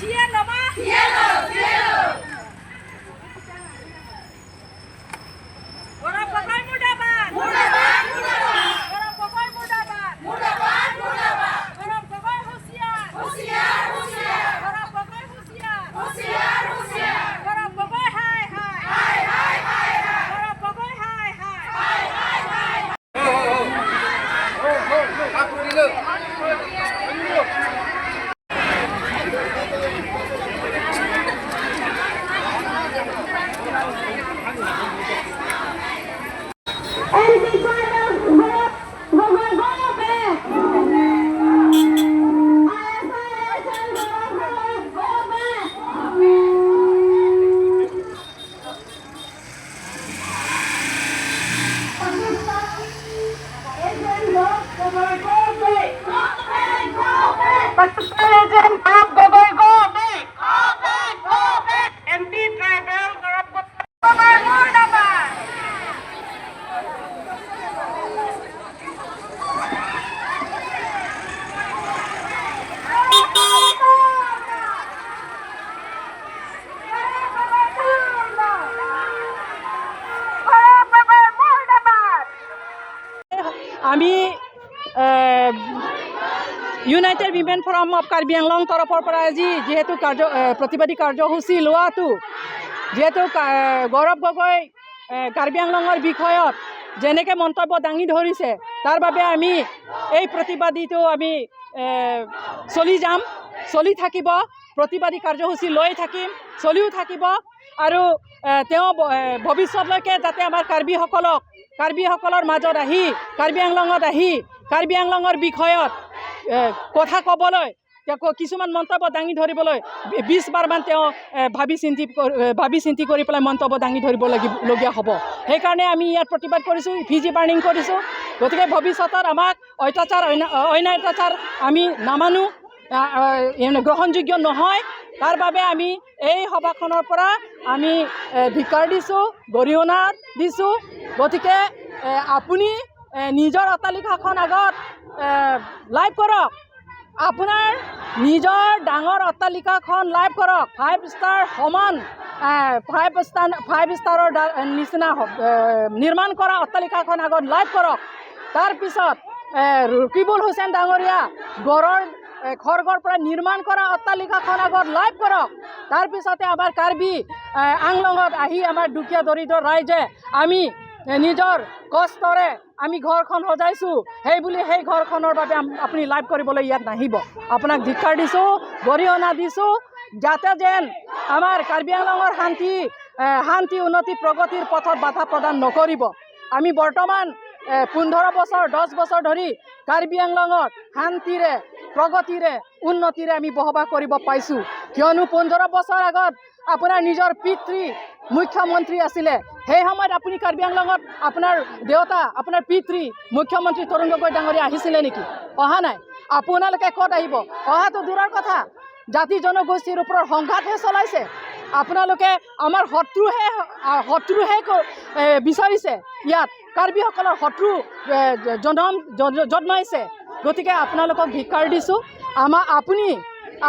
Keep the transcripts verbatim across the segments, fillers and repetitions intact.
Sian loma? Sian lo, sian lo. Gaurav Gogoi murdabad. Murdabad, murdabad. Gaurav Gogoi murdabad. Murdabad, murdabad. Gaurav Gogoi husiar. Husiar, husiar. Gaurav Gogoi husiar. Husiar, husiar. Gaurav Gogoi hai, hai. Hai, hai, hai, hai. Gaurav Gogoi hai, hai. Hai, hai, hai, hai. Pakistan agent Gaurav Gogoi go back. Go back, go back. Anti-tribal Gaurav Gogoi murdabad. আমি, এ, united women forum of Karbi Anglong তৰফৰ পৰা আজি যিহেতু কাৰ্য, এ, প্ৰতিবাদী কাৰ্যসূচী লোৱাটো, যিহেতু কা-, এ, গৌৰৱ গগৈ, এ, কাৰ্বি আংলঙৰ বিষয়ত যেনেকে মন্তব্য দাঙি ধৰিছে, তাৰ বাবে আমি এই প্ৰতিবাদীটো আমি, এ, চলি যাম, চলি থাকিব, প্ৰতিবাদী কাৰ্যসূচী লৈ থাকিম, চলিও থাকিব। আৰু, এ, তেওঁ ব-, এ, ভৱিষ্যতলৈকে যাতে আমাৰ কাৰ্বিসকলক, কাৰ্বিসকলৰ মাজত আহি, কাৰ্বি আংলঙত আহি, কাৰ্বি আংলঙৰ বিষয়ত, এ, কথা ক'বলৈ, তেওঁ ক-, কিছুমান মন্তব্য দাঙি ধৰিবলৈ বি-, বিশ বাৰমান তেওঁ, এ, ভাবি চিন্তি কৰ-, এ, ভাবি চিন্তি কৰি পেলাই মন্তব্য দাঙি ধৰিব লাগিব, লগীয়া হ'ব। সেইকাৰণে আমি ইয়াত প্ৰতিবাদ কৰিছোঁ, ইফিজি বাৰ্ণিং কৰিছোঁ। গতিকে ভৱিষ্যতত আমাক অত্যাচাৰ, অন্য-, অন্য অত্যাচাৰ আমি নামানো, আ, আ, এনে গ্ৰহণযোগ্য নহয়। তাৰ বাবে আমি এই সভাখনৰ পৰা আমি, এ, ধিক্কাৰ দিছোঁ, গৰিহণা দিছোঁ। গতিকে, এ, আপুনি, এ, নিজৰ অট্টালিকাখন আগত, এ, লাইভ কৰক। আপোনাৰ নিজৰ ডাঙৰ অট্টালিকাখন লাইভ কৰক। ফাইভ ষ্টাৰ সমান, এ, ফাইভ ষ্টাৰ, ফাইভ ষ্টাৰৰ দা-, নিচিনা হ-, এ, নিৰ্মাণ কৰা অট্টালিকাখন আগত লাইভ কৰক। তাৰ পিছত, এ, ৰকিবুল হুছেইন ডাঙৰীয়া গড়ৰ, এ, খৰ্গৰ পৰা নিৰ্মাণ কৰা অট্টালিকাখন আগত লাইভ কৰক। তাৰ পিছতে আমাৰ কাৰ্বি, এ, আংলঙত আহি আমাৰ দুখীয়া দৰিদ্ৰ ৰাইজে আমি, এ, নিজৰ কষ্টৰে আমি ঘৰখন সজাইছোঁ, সেই বুলি সেই ঘৰখনৰ বাবে আম-, আপুনি লাইভ কৰিবলৈ ইয়াত নাহিব। আপোনাক ধিক্কাৰ দিছোঁ, গৰিহণা দিছোঁ, যাতে যেন আমাৰ কাৰ্বি আংলঙৰ শান্তি, এ, শান্তি, উন্নতি, প্ৰগতিৰ পথত বাধা প্ৰদান নকৰিব। আমি বৰ্তমান, এ, পোন্ধৰ বছৰ, দহ বছৰ ধৰি কাৰ্বি আংলঙত শান্তিৰে, প্ৰগতিৰে, উন্নতিৰে আমি বসবাস কৰিব পাইছোঁ। কিয়নো পোন্ধৰ বছৰ আগত আপোনাৰ নিজৰ পিতৃ মুখ্যমন্ত্ৰী আছিলে, সেই সময়ত আপুনি কাৰ্বি আংলঙত আপোনাৰ দেউতা, আপোনাৰ পিতৃ মুখ্যমন্ত্ৰী তৰুণ গগৈ ডাঙৰীয়া আহিছিলে নেকি? অহা নাই। আপোনালোকে ক'ত আহিব? অহাটো দূৰৰ কথা, জাতি জনগোষ্ঠীৰ ওপৰত সংঘাতহে চলাইছে। আপোনালোকে আমাৰ শত্ৰুহে, আ, শত্ৰুহে ক-, এ, বিচাৰিছে। ইয়াত কাৰ্বিসকলৰ শত্ৰু, এ, জ-, জনম, জ-, জ-, জন্মাইছে। গতিকে আপোনালোকক ধিক্কাৰ দিছোঁ। আমাৰ, আপুনি,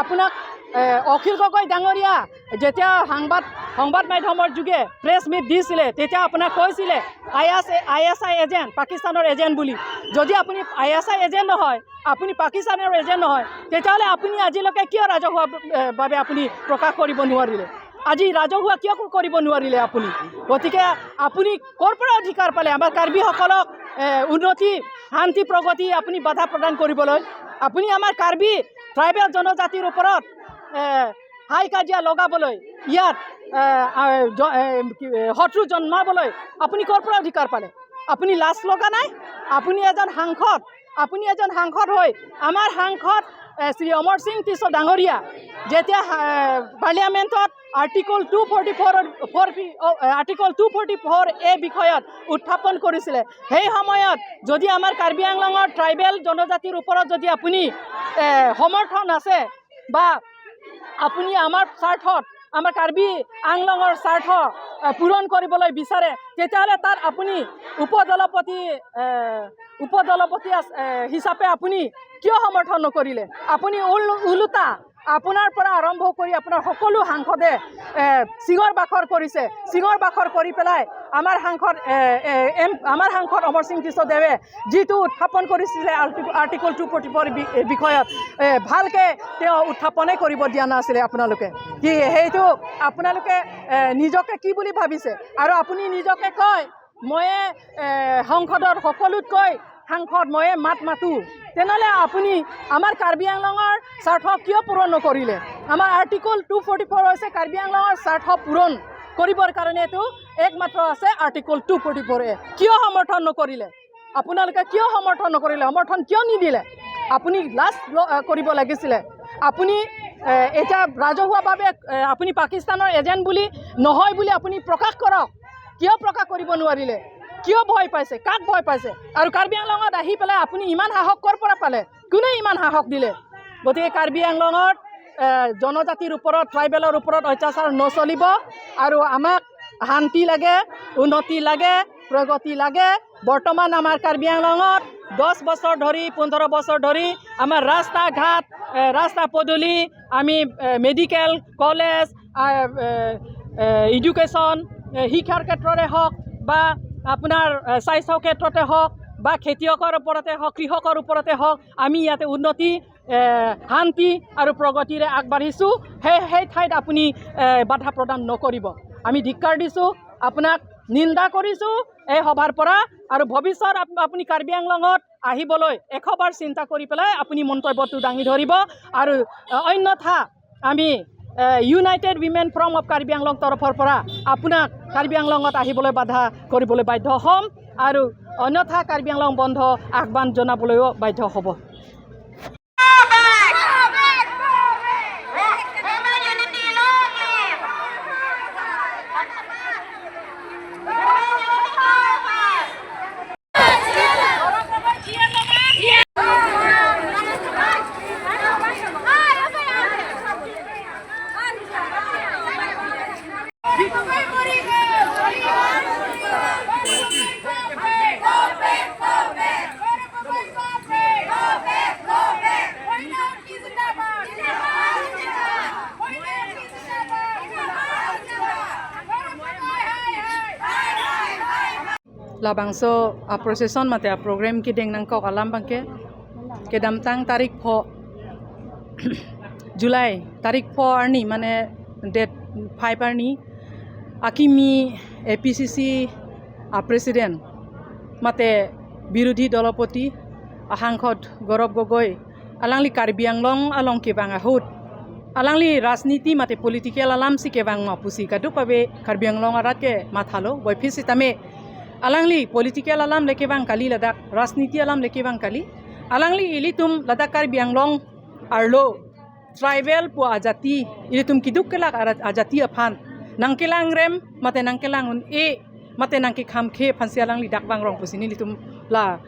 আপোনাক, এ, অখিল গগৈ ডাঙৰীয়া যেতিয়া সংবাদ, সংবাদ মাধ্যমৰ যোগে প্ৰেছ মিট দিছিলে, তেতিয়া আপোনাক কৈছিলে I S, I S I agent, পাকিস্তানৰ এজেণ্ট বুলি। যদি আপুনি আই এছ আই এজেণ্ট নহয়, আপুনি পাকিস্তানৰ এজেণ্ট নহয়, তেতিয়াহ'লে আপুনি আজিলৈকে কিয় ৰাজহুৱা, এ, ভাৱে আপুনি প্ৰকাশ কৰিব নোৱাৰিলে? আজি ৰাজহুৱা কিয় কৰিব নোৱাৰিলে আপুনি? গতিকে আপুনি ক'ৰ পৰা অধিকাৰ পালে আমাৰ কাৰ্বিসকলক, এ, উন্নতি, শান্তি, প্ৰগতি আপুনি বাধা প্ৰদান কৰিবলৈ? আপুনি আমাৰ কাৰ্বি ট্ৰাইবেল জনজাতিৰ ওপৰত, এ, হাই কাজিয়া লগাবলৈ, ইয়াত, এ, আ, জ-, এ, কি, এ, শত্ৰু জন্মাবলৈ আপুনি ক'ৰ পৰা অধিকাৰ পালে? আপুনি লাজ লগা নাই? আপুনি এজন সাংসদ, আপুনি এজন সাংসদ হৈ আমাৰ সাংসদ, এ, শ্ৰী অমৰ সিং টিছ' ডাঙৰীয়া যেতিয়া, এ, পাৰ্লিয়ামেণ্টত article two forty four, four P, অ, এ, আৰ্টিকল টু ফৰ্টি ফ'ৰ এ বিষয়ত উত্থাপন কৰিছিলে, সেই সময়ত যদি আমাৰ কাৰ্বি আংলঙৰ ট্ৰাইবেল জনজাতিৰ ওপৰত যদি আপুনি, এ, সমৰ্থন আছে বা আপুনি আমাৰ স্বাৰ্থত, আমাৰ কাৰ্বি আংলঙৰ স্বাৰ্থ, এ, পূৰণ কৰিবলৈ বিচাৰে, তেতিয়াহ'লে তাত আপুনি উপদলপতি, এ, উপদলপতি আছ-, এ, হিচাপে আপুনি কিয় সমৰ্থন নকৰিলে? আপুনি ওল-, ওলোটা আপোনাৰ পৰা আৰম্ভ কৰি আপোনাৰ সকলো সাংসদে, এ, চিঞৰ বাখৰ কৰিছে। চিঞৰ বাখৰ কৰি পেলাই আমাৰ সাংসদ, এ, এ, এম, আমাৰ সাংসদ অমৰ সিং টিছ দেৱে যিটো উত্থাপন কৰিছিলে arti-, article two forty four বি-, এ, বিষয়ত, এ, ভালকে তেওঁ উত্থাপনে কৰিব দিয়া নাছিলে আপোনালোকে। কি সেইটো আপোনালোকে, এ, নিজকে কি বুলি ভাবিছে? আৰু আপুনি নিজকে কয়, ময়ে, এ, সংসদৰ সকলোতকৈ সাংসদ, ময়ে মাত মাতো। তেনেহ'লে আপুনি আমাৰ কাৰ্বি আংলঙৰ স্বাৰ্থ কিয় পূৰণ নকৰিলে? আমাৰ আৰ্টিকল টু ফৰ্টি ফ'ৰ হৈছে কাৰ্বি আংলঙৰ স্বাৰ্থ পূৰণ কৰিবৰ কাৰণে এইটো একমাত্ৰ আছে আৰ্টিকল টু ফৰ্টি ফ'ৰে। কিয় সমৰ্থন নকৰিলে? আপোনালোকে কিয় সমৰ্থন নকৰিলে? সমৰ্থন কিয় নিদিলে? আপুনি লাজ ল-, আ, কৰিব লাগিছিলে। আপুনি, এ, এতিয়া ৰাজহুৱাভাৱে, এ, আপুনি পাকিস্তানৰ এজেণ্ট বুলি নহয় বুলি আপুনি প্ৰকাশ কৰক। কিয় প্ৰকাশ কৰিব নোৱাৰিলে? কিয় ভয় পাইছে? কাক ভয় পাইছে? আৰু কাৰ্বি আংলঙত আহি পেলাই আপুনি ইমান সাহস ক'ৰ পৰা পালে? কোনে ইমান সাহস দিলে? গতিকে কাৰ্বি আংলঙত, এ, জনজাতিৰ ওপৰত, ট্ৰাইবেলৰ ওপৰত অত্যাচাৰ নচলিব। আৰু আমাক শান্তি লাগে, উন্নতি লাগে, প্ৰগতি লাগে। বৰ্তমান আমাৰ কাৰ্বি আংলঙত দহ বছৰ ধৰি, পোন্ধৰ বছৰ ধৰি আমাৰ ৰাস্তা ঘাট, এ, ৰাস্তা পদূলি, আমি, এ, মেডিকেল কলেজ, আ, এ, এ, এডুকেশ্যন, এ, শিক্ষাৰ ক্ষেত্ৰতে হওক বা আপোনাৰ, এ, স্বাস্থ্য ক্ষেত্ৰতে হওক বা খেতিয়কৰ ওপৰতে হওক, কৃষকৰ ওপৰতে হওক, আমি ইয়াতে উন্নতি, এ, শান্তি আৰু প্ৰগতিৰে আগবাঢ়িছো। সেই, সেই ঠাইত আপুনি, এ, বাধা প্ৰদান নকৰিব। আমি ধিক্কাৰ দিছো, আপোনাক নিন্দা কৰিছো এই সভাৰ পৰা। আৰু ভৱিষ্যত আপ-, আপুনি কাৰ্বি আংলঙত আহিবলৈ এশ বাৰ চিন্তা কৰি পেলাই আপুনি মন্তব্যটো দাঙি ধৰিব। আৰু, এ, অন্যথা আমি, এ, united women forum of Karbi Anglong তৰফৰ পৰা আপোনাক কাৰ্বি আংলঙত আহিবলৈ বাধা কৰিবলৈ বাধ্য হ'ম আৰু অন্যথা কাৰ্বি আংলং বন্ধ আহ্বান জনাবলৈও বাধ্য হ'ব। Labangso a-procession mate a-program kedeng nangkok alam abangke, kedamtang tarik pho July, tarik pho arni, mane date five arni, akimi A P C C a-president mate birodhi dolopoti a-sangsad Gaurav Gogoi, alangli Karbi Anglong along kevang ahut, alangli rajniti mate political alam si kevang ma pusi kadokave Karbi Anglong arat ke mathalo, boiphit sitame alangli political alam le kevang kali, ladak rajniti alam le kevang kali. Alangli ilitum ladak Karbi Anglong arlo tribal pu ajati, ilitum keduk kelak arat ajati aphan nangkelang rem mate nangkelang un-e mate nangkekham khe aphansi alangli dak vangrong pusi nelitum la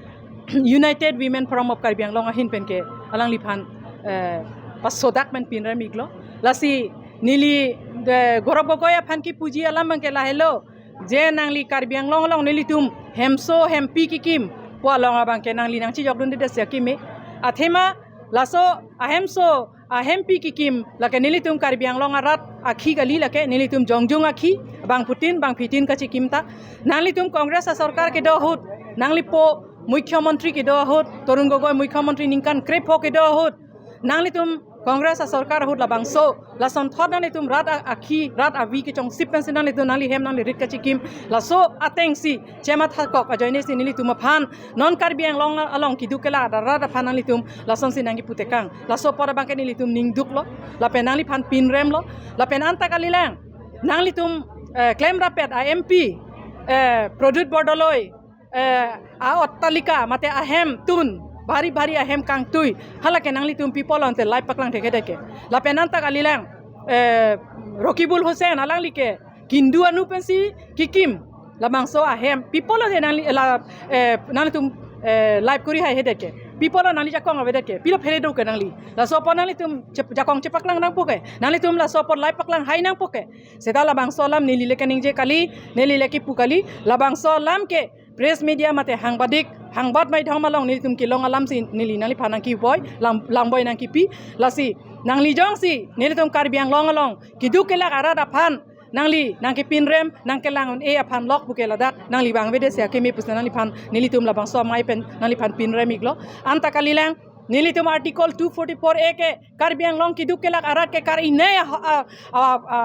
United Women Forum of Karbi Anglong ahin pen ke alangliphan, eh, pasodak pen pinrem iklo. Lasi neli, eh, Gaurav Gogoi aphan kipuji alam abangke lahelo, je nangli Karbi Anglong along nelitum hemso hempi kekim pu along abangke nangli nangchijokdunde dasi akimi. Athema laso ahemso ahempi kekim lake nelitum Karbi Anglong arat akhi kali, lake nelitum jongjung akhi, bangphutin bangphitin kachikim ta. Nanglitum Congress asorkar kedo ahut, nanglipo Mukhyamantri kedo ahut, Tarun Gogoi Mukhyamantri ningkan krepho kedo ahut, nanglitum Congress asorkar ahut labangso lasonthot nanglitum rat a-, akhi, rat avi kechongsip pensi nanglitum nangli hem nangli rit kachikim, laso atengsi chemathakok ajoinesi nelitum aphan non Karbi Anglong along keduk kelak arat aphan nanglitum lasonsi nangkiputekang. Laso apor abangke nelitum ningduklo, lapen nangliphan pinremlo, lapen anta kalilang nanglitum, eh, klemrapet a-M P, eh, Pradyot Bordoloi, eh, a-ottalika mate ahem tun, bhari bhari ahem kangtui, halake nanglitum pi apotlo ante live paklang thektheke. Lapen anta kalilang, eh, Rakibul Hussain, alangli ke Kindu anu pensi kekim labangso ahem, pi apotlo de nangli la, eh, nanglitum, eh, live kori hai hetheke, pi apotlo nangli jakong avedeke, pilo phere do ke nangli. Laso apor nanglitum chep-, jakong chepaklang nangpo ke, nanglitum laso apor live paklang hai nangpo ke. Seta labangso alam neli le kaningje kali, neli le kipu kali, labangso alam ke press media mate hangbadik, hangbad maidhom along nelitum kelong alamsi neli nangliphan nangkivoi, lang, langboi nangkipi, lasi Nangli jongsi nelitum Karbi Anglong along keduk kelak arat aphan nangli nangkepinrem, nangkelang un-e aphan lok puke ladak nangli bang avedetsi akeme pusi nangliphan nelitum labangso amei pen nangliphan pinrem iklo. Anta kalilang, nelitum Article two forty-four A ke Karbi Anglong keduk kelak arat ke kar-i nei a, a, a, a,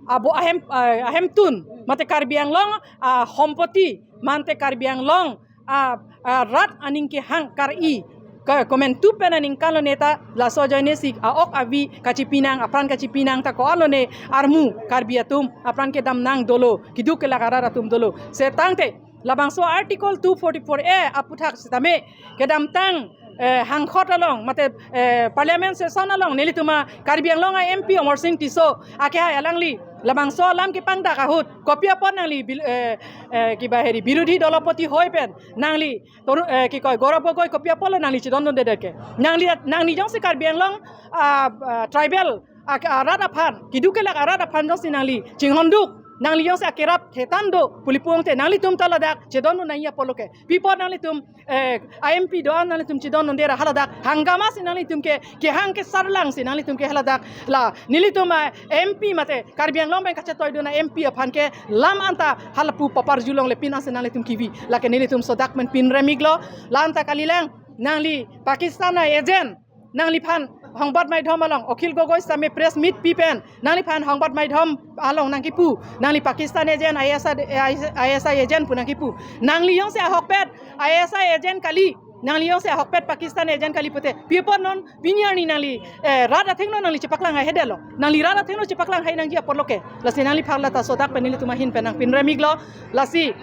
abo ahem, a, ahemtun mate Karbi Anglong a hompoti mate Karbi Anglong a, a rat aning kehang kar-i ke komantu pen aningkan lone ta laso ajoinesi a-ok avi kachipinang, apran kachipinang ta ko-an lone armu Karbi atum apran kedam nang dolo, keduk kelak arat atum dolo. Setangte labangso Article two forty-four A aputhak sitame kedamtang, eh, hangkhot along mate, eh, Parliament session along nelitum a Karbi Anglong a M P Amarsing Tisso akehai alangli labangso alam kepangdak ahut kopi apot nangli bil-, eh, eh, kiba heri birodhi dolopoti hoi pen nangli toru, eh, kikoi Gaurav Gogoi kopi apotlo nangli chedondunde ke. Nangli, nangli jongsi Karbi Anglong a, a tribal a, arat aphan, keduk kelak arat aphan jongsi nangli chinghonduk, nangli jongsi akerap thetan do pu pulote nanglitum ta ladak chedondun nangji apotlo ke. Pi apot nanglitum, eh, a M P do-an nanglitum chedondunde ra haladak hanggamasi nanglitum ke, kehang kesarlangsi nanglitum ke haladak la nelitum a M P mate Karbi Anglong pen kachetoidun a M P aphan ke lam anta halapu paparjulongle pin ansi nanglitum kevi. Lake nelitum sodak pen pinrem iklo. La anta kalilang, nangli Pakistan a agent, nangliphan hongbat maidhom along, Akhil Gogoi sitame press meet pi pen nangliphan hongbat maidhom along nangkipu, nangli Pakistan agent, I S I, I S I agent pu nangkipu. Nangli jongsi ahokpet I S I agent kali, nangli jongsi ahokpet Pakistan agent kali pute, pi apot non pini arni nangli, eh, rat athengno nangli chepaklang hai hede lo. Nangli rat athengno chepaklang hai nangji apotlo ke. Lasi nangliphan lata sodak pen nelitum ahin pen nangpinrem iklo. Lasi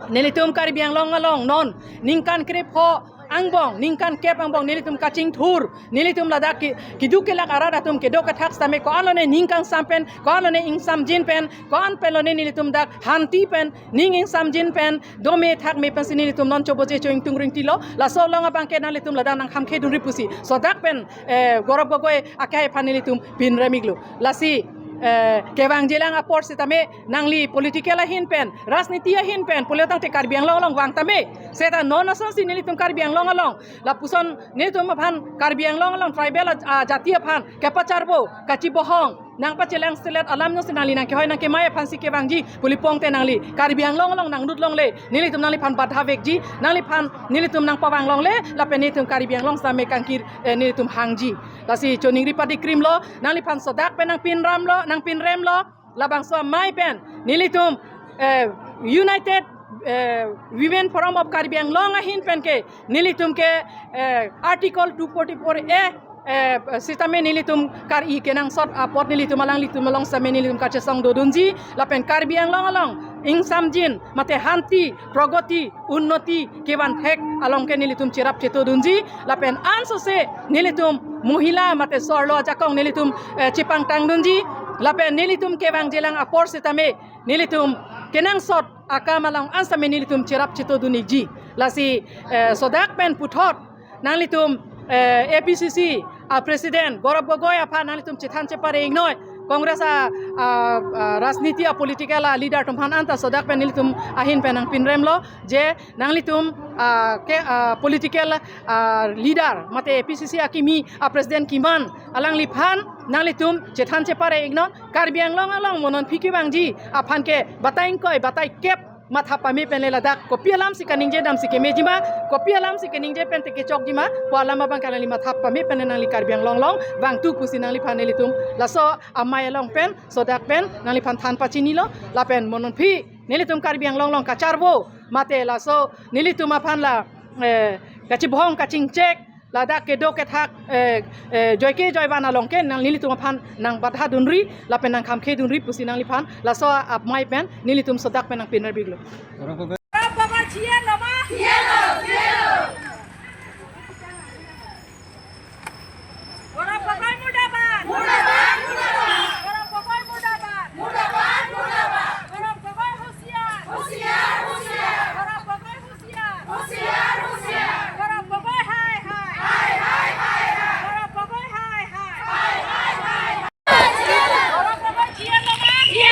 nelitum Karbi Anglong along non ningkan krepho angbong, ningkan kep angbong nelitum kachingthur, nelitum ladak ke, keduk kelak arat atum keduk kethak sitame ko-an lone ning kangsam pen, ko-an lone ingsamjin pen, ko-an pen lone nelitum dak hanti pen, ning ingsamjin pen, dome thakme pensi nelitum non choboje cho-ingtung ringtilo. Laso along abang ke nanglitum ladak nangkhamkhedunri pusi sodak pen, eh, Gaurav Gogoi akehai aphan nelitum pinrem iklo. Lasi, eh, kevangjilang apor sitame nangli political ahin pen, rajniti ahin pen pulo tangte Karbi Anglong along vang tame. Seta non asonsi nelitum Karbi Anglong along lapuson nelitum aphan Karbi Anglong along tribal a, a, jati aphan kepacharbo, kachibohong, nangpachelang selet alam jongsi nangli nangkehoi nangkemai aphansi kevangji pu pulote nangli Karbi Anglong along nanglut longle, nelitum nangliphan badha vekji, nangliphan nelitum nangpavang longle, lapen nelitum Karbi Anglong sitame kangkir, eh, nelitum hangji. Lasi choningri padi krimlo, nangliphan sodak pen nangpinremlo, nangpinremlo, labangso amei pen nelitum, eh, United, eh, Women Forum of Karbi Anglong ahin pen ke nelitum ke, eh, Article two forty-four A, eh, sitame nelitum kar-i kenangsot apot nelitum alanglitum along sitame nelitum kachesong dodunji, lapen Karbi Anglong along ingsamjin mate hanti, progoti, unnoti kevan thek along ke nelitum cherap chetodunji, lapen ansose nelitum mohila mate so-arlo ajakong nelitum, eh, chepangtangdunji, lapen nelitum kevangjilang apor sitame nelitum kenangsot akam along an sitame nelitum cherap chetodun ikji. Lasi, eh, sodak pen puthot nanglitum, eh, A P C C a President Gaurav Gogoi aphan nanglitum chethan chepare iknoi. Congress a, a, a rajniti a political a leader atum aphan anta sodak pen nelitum ahin pen nangpinremlo je nanglitum, ah, ke, ah, political, ah, leader mate A P C C akimi a President kiman alangliphan nanglitum chethan chepare iknon. Karbi Anglong along mo non aphi kevangji aphan ke batai ingkoi batai kep matha pame pen le ladak kopi alamsi kaningje damsi kemeji ma, kopi alamsi kaningje pen te kechokji ma pu alam abang ke nangli matha pame pen le nangli Karbi Anglong along vangthu pusi nangliphan nelitum laso amei along pen sodak pen nangliphan than pachinilo. Lapen mo non aphi nelitum Karbi Anglong along kacharbo mate laso nelitum aphan la, eh, kachibohong kachingchek, ladak keduk kethak, eh, eh, joike joivan along ke nang nelitum aphan nangbadhadunri lapen nangkhamkhedunri pusi nangliphan laso amei pen nelitum sodak pen nangpinrem iklo.